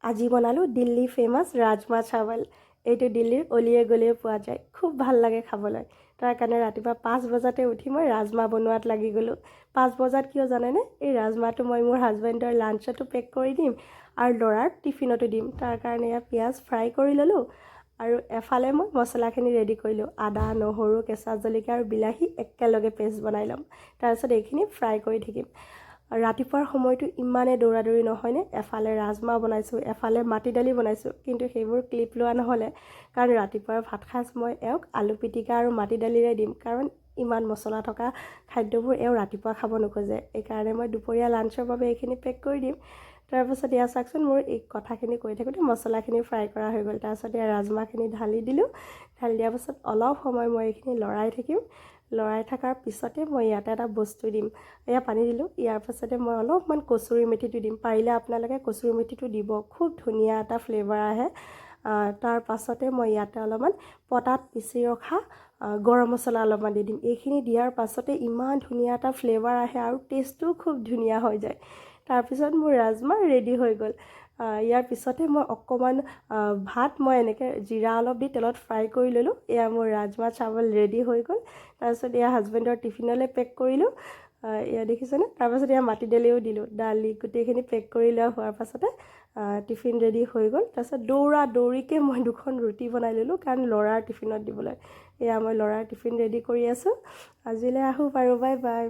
আজি বনালোঁ দিল্লী ফেমাছ ৰাজমা চাৱল। এইটো দিল্লীৰ অলিয়ে গলিয়ে পোৱা যায়, খুব ভাল লাগে খাবলৈ। তাৰ কাৰণে ৰাতিপুৱা 5 বজাতে উঠি মই ৰাজমা বনোৱাত লাগি গ'লোঁ। 5 বজাত কিয় জানেনে? এই ৰাজমাটো মই মোৰ হাজবেণ্ডৰ লাঞ্চতো পেক কৰি দিম আৰু ল'ৰাৰ টিফিনতো দিম। তাৰ কাৰণে ইয়াত পিঁয়াজ ফ্ৰাই কৰি ল'লোঁ আৰু এফালে মই মছলাখিনি ৰেডি কৰিলোঁ। আদা, নহৰু, কেঁচা জলকীয়া আৰু বিলাহী একেলগে পেষ্ট বনাই ল'ম। তাৰপিছত এইখিনি ফ্ৰাই কৰি থাকিম। ৰাতিপুৱাৰ সময়টো ইমানেই দৌৰা দৌৰি নহয়নে? এফালে ৰাজমাহ বনাইছোঁ, এফালে মাটি দালি বনাইছোঁ, কিন্তু সেইবোৰ ক্লিপ লোৱা নহ'লে, কাৰণ ৰাতিপুৱাৰ ভাত সাঁজ মই এওঁক আলু পিটিকা আৰু মাটি দালিৰে দিম, কাৰণ ইমান মছলা থকা খাদ্যবোৰ এওঁ ৰাতিপুৱা খাব নোখোজে। এইকাৰণে মই দুপৰীয়া লাঞ্চৰ বাবে এইখিনি পেক কৰি দিম। তাৰপাছত এয়া চাওকচোন, মোৰ এই কথাখিনি কৈ থাকোঁতে মছলাখিনি ফ্ৰাই কৰা হৈ গ'ল। তাৰপাছত এয়া ৰাজমাহখিনি ঢালি দিলোঁ। ঢালি দিয়াৰ পাছত অলপ সময় মই এইখিনি লৰাই থাকিম। লৰাই থকাৰ পিছতে মই ইয়াতে এটা বস্তু দিম। এয়া পানী দিলোঁ। ইয়াৰ পাছতে মই অলপমান কচুৰি মেথিটো দিম। পাৰিলে আপোনালোকে কচুৰি মেথিটো দিব, খুব ধুনীয়া এটা ফ্লেভাৰ আহে। তাৰ পাছতে মই ইয়াতে অলপমান পটাত পিচি ৰখা গৰম মছলা অলপমান দি দিম। এইখিনি দিয়াৰ পাছতে ইমান ধুনীয়া এটা ফ্লেভাৰ আহে আৰু টেষ্টটোও খুব ধুনীয়া হৈ যায়। তাৰপিছত মোৰ ৰাজমাহ ৰেডি হৈ গ'ল। ইয়াৰ পিছতে মই অকণমান ভাত মই এনেকৈ জিৰা অলপ দি তেলত ফ্ৰাই কৰি ল'লোঁ। এয়া মোৰ ৰাজমাহ চাৱল ৰেডি হৈ গ'ল। তাৰপিছত এয়া হাজবেণ্ডৰ টিফিনলৈ পেক কৰিলোঁ। এয়া দেখিছেনে? তাৰপাছত এয়া মাটি দালিও দিলোঁ। দালি গোটেইখিনি পেক কৰি লোৱা হোৱাৰ পাছতে টিফিন ৰেডি হৈ গ'ল। তাৰপিছত দৌৰা দৌৰিকৈ মই দুখন ৰুটি বনাই ল'লোঁ, কাৰণ ল'ৰাৰ টিফিনত দিবলৈ। এয়া মই ল'ৰাৰ টিফিন ৰেডি কৰি আছোঁ। আজিলৈ আহোঁ বাৰু, বাই বাই।